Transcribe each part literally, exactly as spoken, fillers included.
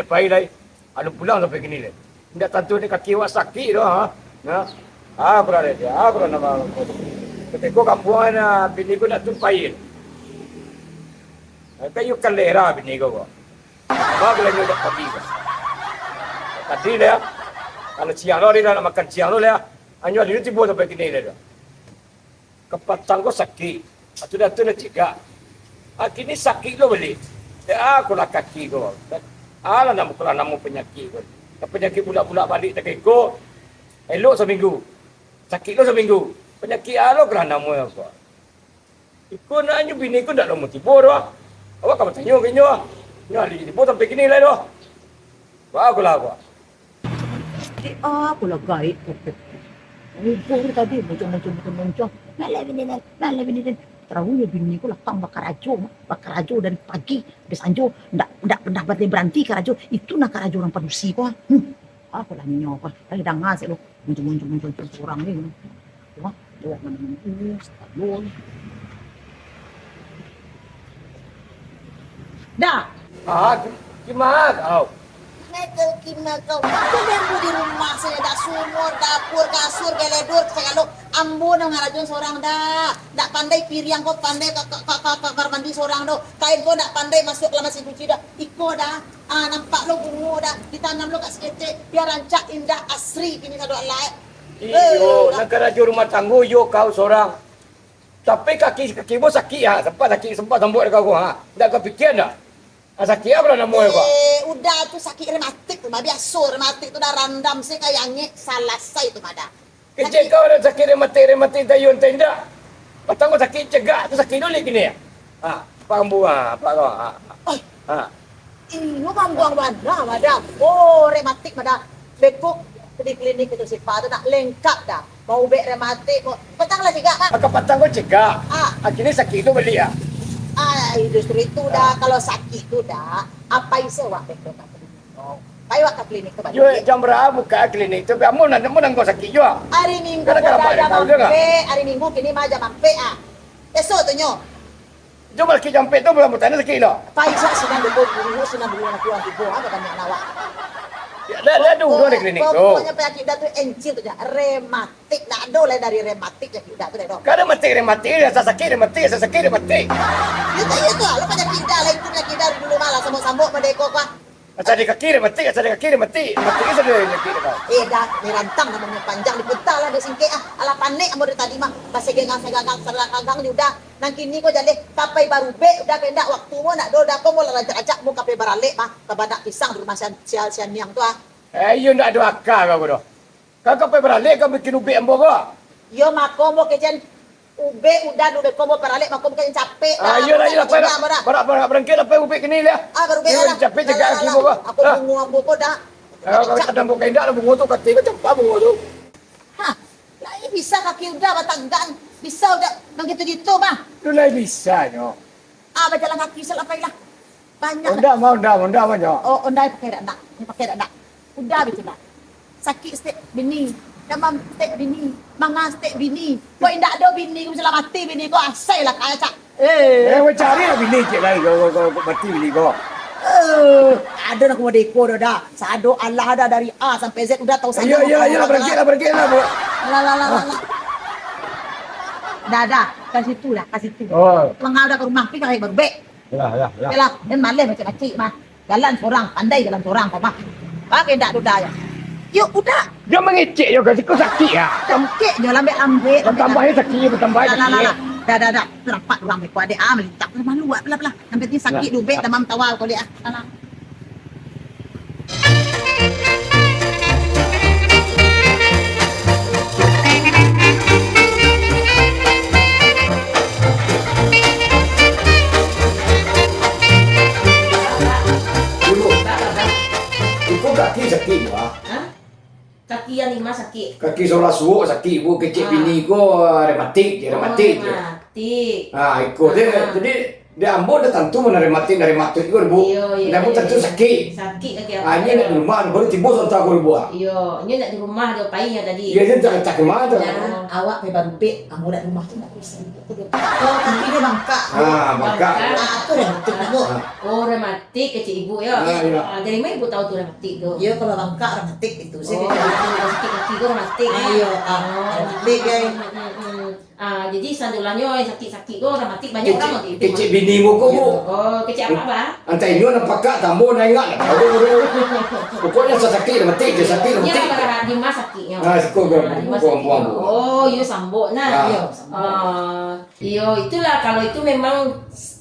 Pai lai. Alun pulang sampai kini lai. Indak tantu ni kaki awak sakik tu, ha. Ha? Ah, kurang ajar. Ah, kurang nama. Ketika kampuang na bini ko nak tumpai. Kayu kalera bini ko. Ba bulan nyo dak pagi ko. Tadi lah, ya. Kalau siang lo, dia nak makan siang lo lah, ya. Anyo dia tibo sampai kini lah. Kapatang ko sakik. Atu datu nak cegak. Ah, kini sakik lo balik. Ya, aku lah kaki ko. Alah, namo, kalau namo penyakit ko. Penyakit bulak-bulak balik tak iko. Elok saminggu. Sakik lo saminggu. Penyakik alo kalau namo ko. Iko nak nyo bini ko ndak lamo tibo doh. Awak ka batanyo ka inyo. Nyo hari tibo sampai kini lai doh. Wah, aku lah, aku. Eh, ah, aku lah gaek, Kopet. Ngubur tadi, muncul, muncul, muncul, muncul. Malam ini, Nan. Malam ini, Nan. Tahu ya, bini ku lakang bakarajo, bakarajo dari pagi sampai sanjo. Ndak, ndak pernah berhenti-berhenti karajo. Itu nah karajo urang padusi ko. Hmm. Ah, aku lah nyo ko. Tadi danga sek lo. Muncul, muncul, muncul, muncul surang ni. Wah, lewat mana-mana. Uh, setahun. Dah. Ah, ki-, kima kau? Kima kau, kima kau. Kau ambo di rumah sajo, dak sumur, dapur, kasur, geledur, sagalo. Ambo nan ngarajoan sorang dah. Dak pandai piriang ko, pandai ka, ka, ka, ka, ka kamar mandi sorang doh. Kain ko dak pandai masuak ka mesin cuci dah. Iko dah. Ah, nampak lo bungo dah. Ditanam lo ka saketek. Biar rancak, indah, asri kini sado alai. Iyo, eh, nan karajo rumah tanggo, iyo kau sorang. Tapi kaki, kaki ambo sakik, ha. Sempat sakik, sempat sambuak dek kau, ha. Ndak kapikian dah. Ha, sakik apo lah namo ko? Eh, udah tu sakik rematik tu mah. Biaso rematik tu dah randam se ka angek, salasai tu mah dah. Kecek kau dah sakik rematik, rematik tayun tenda. Patang kau sakik cegak tu sakik lulik kini. Ha, paham buah, apa kau? Ha. Oi. Ha. Iyo, kampuang bana, Madam. Oh, rematik, Madam. Beko di klinik itu Sipa tu nak lengkap dah. Mau ubek rematik, mau patang lah cegak, Kak. Ka patang ko cegak. Ah. Akhirnya sakit tu balik ya. Ah, justru itu dah. Ah. Kalau sakit tu dah, apa isi awak beko ka klinik tu? Pai awak ka klinik tu balik. Yo, jam berapa buka klinik tu? Amun nan, amun nan kau sakit juga. Hari Minggu kada buka jam ampek. Hari Minggu kini mah jam ampek ah. Esok tu nyo. Cuma sakik jam ampek tu, bulan putih ni sakik lo. Pai sak sinan dulu, dulu sinan dulu, anak urang tibo, ha, batanyo awak. Ya, dah, dah dulu di klinik tu. Pokoknyo panyakik Uda tu encil tu je, rematik. Dak ado lain dari rematik panyakik Uda tu, dak ado. Kan rematik, rematik, rasa sakik, rematik, rasa sakik, rematik. Yo, tak iyo tu, lo panyakik Uda lah, itu panyakik Uda dulu malah, sambok-sambok pado iko, kuah. Asa di kaki rematik, asa di kaki rematik. Rematik asa di kaki dah. Eh, dah, ni rantang namonyo panjang, diputa lah, disingkek ah. Alah panek ambo dari tadi mah. Basegangang-segangang, sarang-sarang ni Uda. Nan kini ko jaleh, ka pai barubek, Uda ka indak waktu mo nak do, Uda ko mo lah rancak-rancak mo ka pai baralek mah. Ka badak pisang di rumah sian, sian, sian Niang tu ah. Eh, iyo ndak ado aka kau ko doh. Kau ka pai baralek kau bikin ubek ambo ko. Iyo mako mo kecen Ubek Uda dulu beko mo paralek, mako bukan capek. Ah, iyolah, iyolah, pai lah. Barak, barak, barangkek lah, pai ubek kini lah. Ah, baru ubek lah. Capek cegak kaki mo ko. Aku bungo ambo ko dah. Ah, kalau kadang bukan indak lah bungo tu, kaki ko campak bungo tu. Ha, lai bisa kaki Uda batagak, bisa Uda nang gitu-gitu mah. Tu lai bisa nyo. Ah, bajalan kaki se lah, pai lah. Banyak. Onda mah, onda, onda mah nyo. Oh, onda pakai dak nak? Pakai dak nak? Uda bitu dak. Sakik stek bini, damam stek bini, manga stek bini. Kok indak ado bini, ko sudah mati bini ko, asai lah kacak. Eh. Eh, cari lah bini cek lai, ko, ko, ko, ko mati bini ko. Eh, ado nak kumodeko dah, dah. Sado alah dah dari A sampai Z Uda tahu sajo. Iyo, iyo, iyo lah, berangkek lah, berangkek lah, bro. Lah, lah, lah, lah, lah. Dah, dah, ka situ dah, ka situ. Oh. Manga dah ka rumah, pi ka barubek. Lah, lah, lah. Yalah, den maleh macik-macik mah. Jalan sorang, pandai jalan sorang kau mah. Pakai dak duda ya. Yuk, Uda. Dia mangecek yo, kasi ko sakik ya. Sakik nyo lambek-lambek. Batambahi sakik, batambahi sakik. Lah, lah, lah. Dah, dah, dah. Nampak urang beko adek ah, malintak. Malu ah, pelah, pelah. Yang penting sakik dubek, damam tawa kau lihat ah. Alah. Ibu, ibu kaki sakik, Bu, ah? Hah? Kaki yang lima sakit. Kaki solah suok sakik, Bu. Kecek bini ko, ah, rematik je, rematik je. Oh, rematik. Ah, iko je. Ah. Jadi, Dek ambo dah tantu mana rematik, dah rematik ko, Bu. Iyo, iyo, Dah ambo iyo, tantu iyo. sakik. Sakik kaki Ah, ambo. Inyo nak di rumah, baru tibo sontak ko, Bu. Iyo, inyo nak di rumah dah pai nyo tadi. Iyo, inyo tak, tak rumah tu. Nah. Awak pai barubek, ambo nak rumah tu nak kursi. Oh, kaki dia bangkak. Ah, bangkak. Bangkak. Ah, tu rematik, Bu. Ah. Oh, rematik kecek ibu yo. Ah, iyo. Ah, dari mana ibu tahu tu rematik tu? Iyo, kalau bangkak rematik itu. Saya Oh, kecek ibu. Sakik kaki tu rematik, Ah, eh? iyo, ah, Oh. rematik, eh. Hmm, hmm, hmm. Ah, jadi sandolanyo yang sakik-sakik tu rematik banyak Kecek, orang waktu itu. Kecek bini muko, Bu. Oh, kecek apa, Bang? Antah inyo nan pakak, tambo nan ingat lah. Tahu, Bu. Pokoknya sasakik rematik je, sakik Inyo rematik. Di mana sakiknyo? Ah, siko, Bu. Ah, di mana Buang, sakiknyo? buang, Bu. Oh, iyo sambok nah. Ah. Iyo, sambok. Ah, iyo, itulah kalau itu memang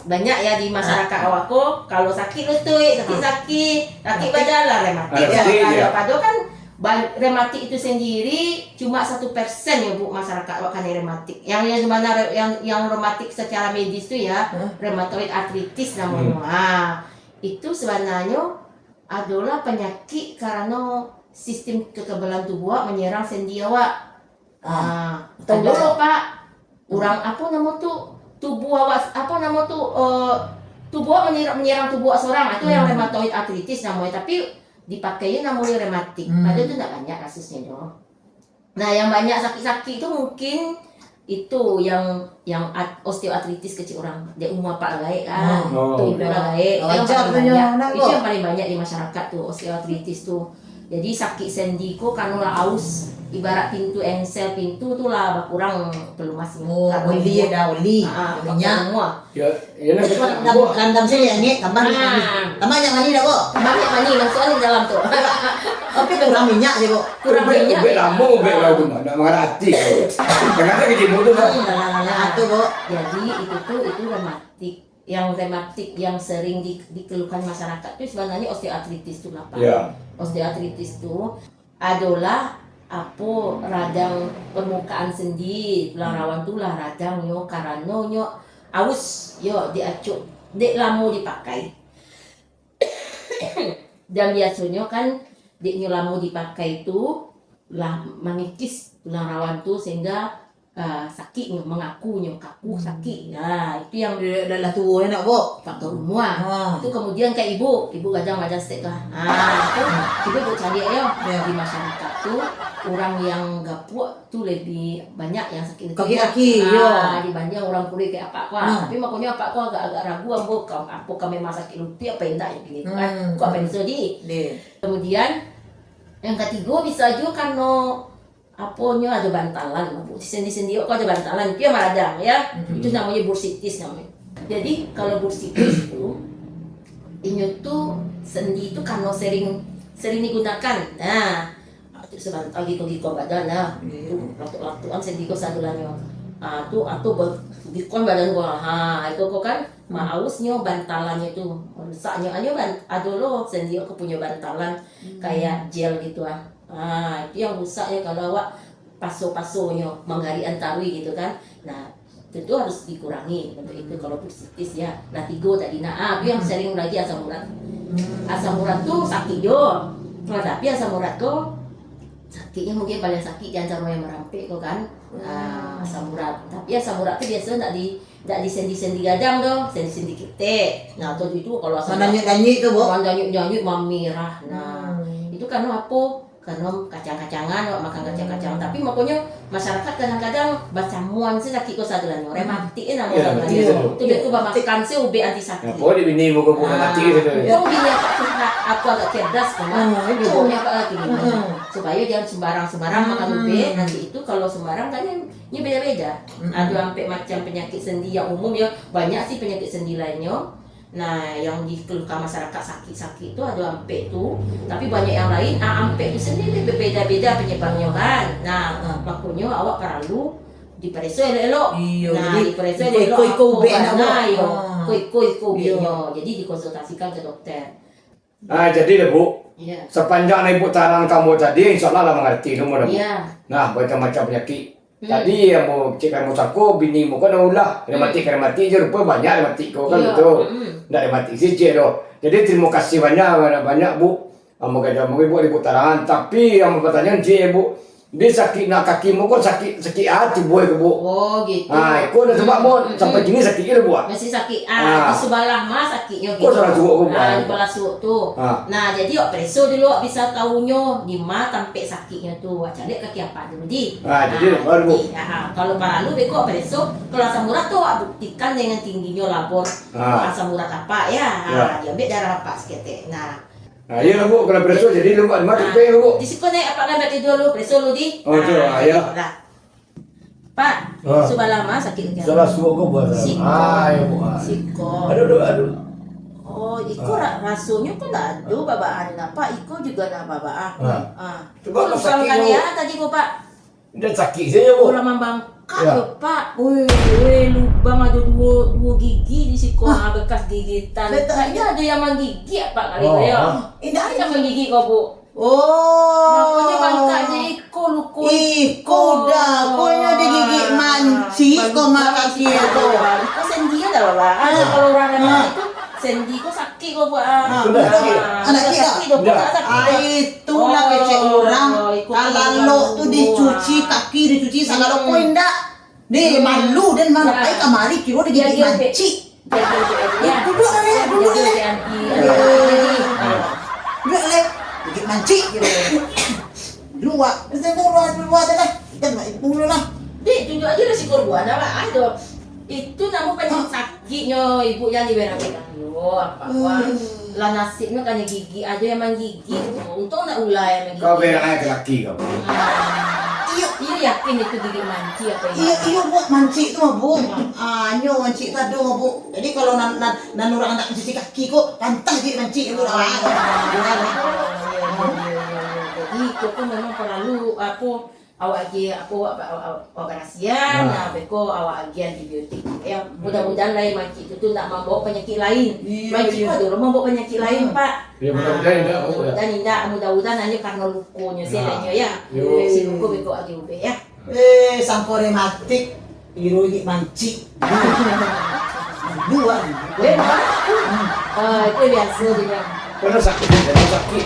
banyak ya di masyarakat Ah. awak ko. Kalau sakik lutut, sakik-sakik, sakit Rematik. badan lah, rematik. Ah, rematik, Kalau ya. Pado kan Ba-, rematik itu sendiri cuma satu persen ya, Bu, masyarakat awak kanai rematik. Yang, yang mana re-, yang, yang rematik secara medis tu ya, Hah? rheumatoid arthritis namanya. Hmm. Ha, itu sebenarnya adalah penyakit karena sistem kekebalan tubuh awak menyerang sendi awak. Ah. Ah, Betul, ada Bu. Pak, urang apa nama tu, tubuh awak, apa nama tu, eh, tubuh awak menyerang, menyerang tubuh awak seorang, itu yang Hmm. rheumatoid arthritis namanya. Tapi dipakainya namanya rematik. Hmm. Padahal tu ndak banyak kasusnya doh. Nah, yang banyak sakit-sakit tu mungkin itu yang, yang at-, osteoarthritis kecil orang. Dek umur apak lah gaek kan. Hmm. Oh. Tu umur lah gaek. Itu yang Wajar paling tu nyo, banyak. nak Itu kok. yang paling banyak di masyarakat tu, osteoarthritis tu. Jadi sakit sendi ko karena lah aus. Ibarat pintu engsel pintu tu lah bakurang pelumasnyo. Oh, Karena oli umur. dah, oli. Ah, Minyak. faktor umur. Ya, ya, nak Itu kata, randam, Bu. randam saja, Nyek. Tambah Ah. minyak mani. Tambah minyak mani dah, Bu. Tambah minyak mani, masukkan ke dalam tu. Tapi kurang minyak je, Bu. Kurang Ubek, minyak. ubek lamo, ubek Ah. lamo, nak mangarati. Jangan tak kecil tu, dah. Hmm, dah, dah, dah, dah. Ah, tu, Bu. Jadi, itu tu, itu rematik. Yang rematik yang sering di-, dikeluhkan masyarakat tu sebenarnya osteoartritis tu, Bapak. Ya. Osteoartritis tu adolah apo, radang permukaan sendi, tulang Hmm. rawan tu lah radangnyo, karano nyo aus, yo, diacuk, dek lamo dipakai. Dan biasonyo kan, dek nyo lamo dipakai tu, lah mangikis tulang rawan tu, sehingga ah, sakiknyo, mangakunyo, kaku, Hmm. sakik. Nah, itu yang Dah, dah, dah tuo nak, Bu. faktor umur. Ah. Itu kemudian ka ibu, ibu gadang badan stek lah. Ah, itu ibu, ibu caliak yo. Ya. Di masyarakat tu, orang yang gapuak tu lebih banyak yang sakik lutut. Kaki-kaki, Ah, ya. dibanding orang kurus kayak apak ko. Ah. Tapi makonyo apak ko agak-agak ragu, ambo ka-, apo ka memang sakik lutut apa indak, yo, kini tu kan. Hmm. Ko apa yang bisa di? Deh. Kemudian, yang katigo bisa juo karano Aponyo ado bantalan, Bu. Di sendi-sendi ko ado bantalan, itu yang maradang, ya. Mm-mm. Itu namonyo bursitis namonyo. Jadi, kalau bursitis tu, inyo tu sendi tu karano sering, sering digunakan. Nah, tu sabanta giko-giko badan, nah. Iya. Tu latuk-latukan sendi ko sadolanyo. Ah, tu, atau ba-, gikon badan ko. Ha, itu ko kan, ma-, ausnyo, bantalannyo tu. Rusaknyo, anyo ban-, ado lo sendi ko punyo bantalan, Hmm. kayak gel gitu ah. Ah, itu yang rusak ya kalau awak paso-pasonyo, manggarikan taruih gitu kan. Nah, tentu harus dikurangi untuk itu Hmm. kalau bursitis ya. Nah, tigo tadi. Nah, ah, itu yang Hmm. sering lagi asam urat. Hmm. Asam urat tu sakit jo. Nah, tapi asam urat tu sakitnya mungkin paling sakit di antara yang merampek tu kan. Hmm. Ah, asam urat. Tapi asam urat tu biasa nak di Dak di sendi-sendi gadang doh, sendi-sendi ketek. Nah, tu, itu kalau asam urat. Mandanyut-danyut tu, Bu? Mandanyut-danyut, mamirah. Nah, Hmm. itu karano apo? Karano kacang-kacangan, awak makan kacang-kacangan. Hmm. Tapi makonyo masyarakat kadang-kadang bacamuan se sakik ko sadolanyo. Hmm. Rematik e namo Iya, sadolanyo. Iya. Tu beko bamakan se ubek anti sakik. Apa di bini muka-muka Ah, mati sadolanyo? Untung bini apak tu ha-, apo agak cerdas kan. Ah, itu. Ibu ni apak lagi bini. Hmm. Supayo jangan sembarang-sembarang makan Hmm. ubek. Nanti itu kalau sembarang kan yang Nyo beda-beda. Mm-mm. Ado ampek macam panyakik sendi yang umum, yo. Banyak sih panyakik sendi lainnyo. Nah, yang dikeluhkan masyarakat sakik-sakik tu ado ampek tu. Tapi banyak yang lain, ah, ampek tu sendiri beda-beda penyebabnyo kan. Nah, Mm. makonyo awak paralu dipareso elok-elok. Iyo, Nah, jadi dipareso iko-iko elok-elok iko apo ubek kan. nak, Nah, Bu? yo. Ah. Iko-iko iko Iyo. ubeknyo. Jadi dikonsultasikan ke dokter. Ah, jadi lah, Bu. Iya. Sapanjang nan Ibu tarang ka ambo tadi, insya Allah lah mangarati semua dah, Bu. Iya. Nah, macam-macam penyakit. Hmm. Tadi ambo cek ka ambo sangko, bini ambo kan ulah, Hmm. rematik-rematik je, rupa banyak rematik ko kan, Iya. betul. Hmm. Ndak rematik sijek doh. Jadi, terima kasih banyak, banyak, banyak, Bu. Ambo kata, ambo Ibu, Ibu tarangan. Tapi, ambo pertanyaan, cek, Bu, Dia sakik nak kaki mo ko sakik, sakik ati buai ko, Bu. Oh, gitu. Ah, iko dah sebab mo sampai kini sakik je lah, Bu, ah. Masih sakit. Ah, di sebelah ma sakitnya gitu. Ko salah suok ko, Bu, ah. Di sebelah suok tu. Ah. Nah, jadi awak pereso dulu, awak bisa tahunyo di ma tampek sakitnyo tu. Awak caliak kaki apak dulu, di. Ah, jadi baru, Bu. Kalau paralu beko pereso, kalau asam urat tu awak buktikan dengan tingginyo labor asam urat apak, ya. Ah, diambiak darah apak saketek. Nah, Ah, iyo lah, Bu, kalau pereso jadi lembut, mati peng, Bu. Di siko naiak apak kan batiduah lu, pereso lu, di. Oh, tu, ah, iyo. Pak, sebelah ma sakit kaki? Sebelah suok ko, Bu. Siko. Ah, iyo, Bu, ah. Siko. Aduh, aduh, aduh. Oh, iko ra-, rasonyo ko ndak ado babaan, Pak. Iko juo ndak babaan. Ah. Cubo ko lubang sakik, kali Bu. Ya, tadi ko, Pak. Indak sakik sajo, Bu. Ulah mambangkak yo, Pak. Weh, weh, lubang ado duo, duo gigi di siko, ah, bekas gigitan. Kayaknyo ado yang manggigik, Pak, kali ko yo. Indak ado yang manggigik ko, Bu. Oh. Makonyo bangkak je iko, luko iko. Iko dah, ko nyo digigik mancik ko ma kaki ko. Iko sendi dah, Pak. Ado kalau urang ado itu, sendi ko sakik ko, Bu. Ah, itu dah. Anak kira. Sakik, Dok. Indak. Sakik. Ai, itulah kecek urang. Kalalok tu dicuci kaki, dicuci sagalo ko indak. Ni malu den ma pai kamari kiro digigik mancik. Duduak lah, duduak lah. Duduak lah. Gigik mancik. Luak. Luak, luak dah. Kita nak ibu dulu lah. Dek, duduak aja lah si korban, apa ado. Itu namo panyakit sakitnyo, ibu jangan diberang-berang dulu, apa, wah. Lah nasibnyo kanai gigik, ado yang manggigik tu. Untung ndak ulai yang manggigik. Kau berang aja ke laki kau. Iyo. Iyo yakin itu gigik mancik apa iyo, iyo, Bu, mancik tu, Bu. Ah, nyo mancik tu ado, Bu. Jadi kalau nan, nan, nan urang nak cuci kaki ko, pantah gigik mancik, Bu. Ah. Jadi, itu pun memang perlu, apa, awak agi, apa, awak, awak, awak barasian, nah, beko awak agi antibiotik. Ya, mudah-mudahan lai mancik tu, tu ndak mambawa panyakit lain. Iyo, mancik tu ado lo mambawa panyakit lain, Pak. Ya, mudah-mudahan indak, Bu, ya. Mudah-mudahan indak, mudah-mudahan hanya karena lukonyo sajo, ya. Yo. Si luko beko agi ubek, ya. Eh, sangko rematik, iruik mancik. Dua. Eh, ah, itu biasa dia. Kalau sakit, kalau sakit.